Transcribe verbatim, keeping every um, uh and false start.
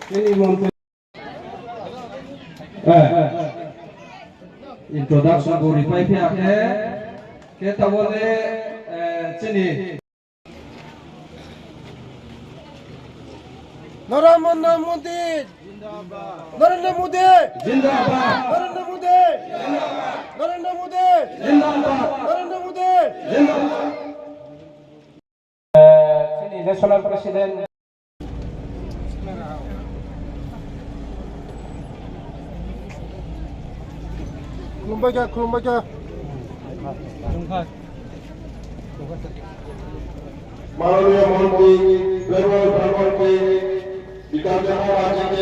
Nini montri, eh, introduction bo ripai phiya khe, khe tabole, eh, chini Narendra Modi! Narendra Modi! Zindabad! Narendra Modi! Narendra Modi! Zindabad! Narendra Modi! Zindabad! Chini National President. Khulumbai kha, khulumbai kha. মাননীয় মন্ত্রী বেরুল ব্রাহ্মণকে বিধানসভা রাজ্যকে